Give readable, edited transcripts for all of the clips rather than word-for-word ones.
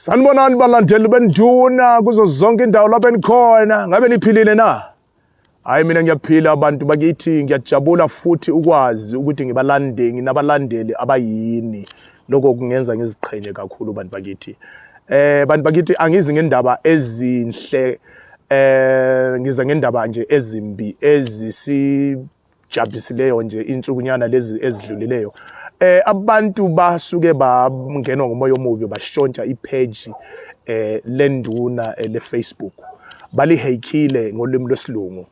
Sanibonani balandeli benduna kuzo zonke indawo lapho enikhona, ngabe niphilile na? Hayi, mina ngiyaphila abantu bakithi, ngiyajabula futhi ukwazi ukuthi ngibalande nginabalandeli abayini. Lokho kungenza ngiziqhenye kakhulu bantu bakithi. Bantu bakithi, angizi ngendaba ezinhle, ngiza ngendaba nje ezimbi ezisijabhisileyo nje insukunyana lezi ezidlulileyo. Abantu basuke bangenwa ngumoya omubi, bashontsha ipage lenduna le Facebook, balihackile ngolimi lwesilungu.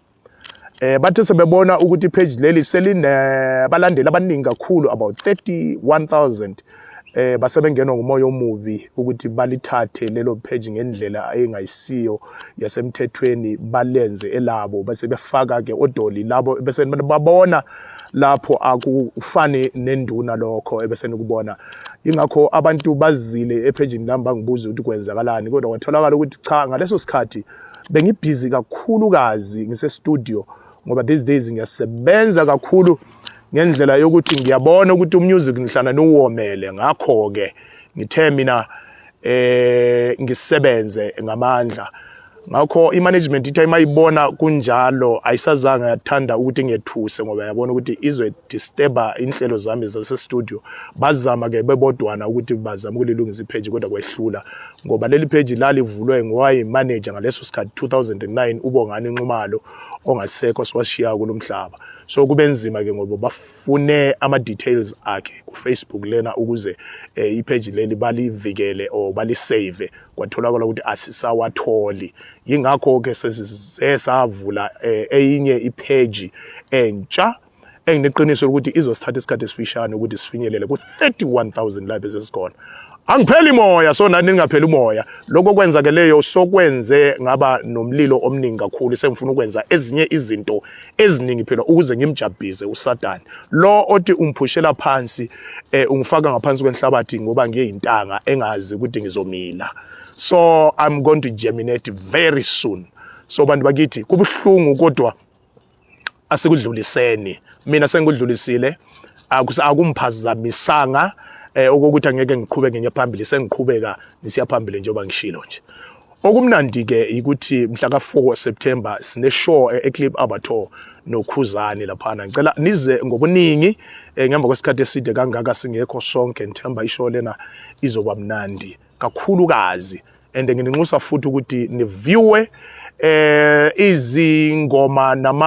Bathe sebebona ukuthi ipage leli seline balandeli abaningi kakhulu, about 31,000, basebengenwa ngumoya omubi ukuthi balithathe lelo page ngendlela engayisiyo yasemthethweni, balenze elabo, bese befaka ke odoli labo, bese babona lapho akufani nenduna lokho ebese nikubona. Ingakho abantu bazile ephejini lami bangibuza ukuthi kwenzakalani, kodwa kwatholakala ukuthi cha, ngaleso sikhathi bengibhizi kakhulukazi ngise studio, ngoba these days ngiyasebenza kakhulu ngendlela yokuthi ngiyabona ukuthi umusic ngihlala niwomele. Ngakho ke ngithe mina ngisebenze ngamandla. Ngakho i-management ithe mayibona kunjalo, ayisazange yathanda ukuthi ngiyethuse, ngoba yabona ukuthi izwe disturba inhlelo zami zase studio. Bazama ke bebodwana ukuthi bazama ukulilungisa ipage, kodwa kwehlula, ngoba leli page lalivulwe ngowayi manager ngaleso sikhathi, 2009, uBongani Nxumalo, ongasekho, siwashiya kulomhlaba. So kube nzima ke ngoba bafune ama details akhe ku Facebook lena ukuze ipage leli balivikele or balisave. Kwatholakala ukuthi asisawatholi, yingakho ke sesavula eyinye ipage entsha engineqiniso ukuthi izosithatha isikhathi esifishane ukuthi sifinyelele ku-31,000 lapho esesikhona. Angipheli moya, so nani ningapheli umoya. Lokho kwenzakeleyo sokwenze ngaba nomlilo omningi kakhulu, sengifuna ukwenza ezinye izinto eziningi phela ukuze ngimjabhise uSatane lo othi ungiphushela phansi, ungifaka ngaphansi kwenhlabathi, ngoba ngiyintanga engazi ukuthi ngizomila. So I'm going to germinate very soon. So bantu bakithi, kubuhlungu, kodwa asikudluliseni. Mina sengikudlulisile, akumphazamisanga okokuthi angeke ngiqhubeke ngiye phambili. Sengiqhubeka ngisiya phambili njengoba ngishilo nje. Okumnandi ke ukuthi mhla ka-4 September sine show e-Clip Abattoir noKhuzani laphana. Ngicela nize ngobuningi ngemva kwesikhathi eside kangaka singekho sonke. Ngithemba ishow lena izoba mnandi kakhulukazi, and ngininxusa futhi ukuthi niviewe izingoma nama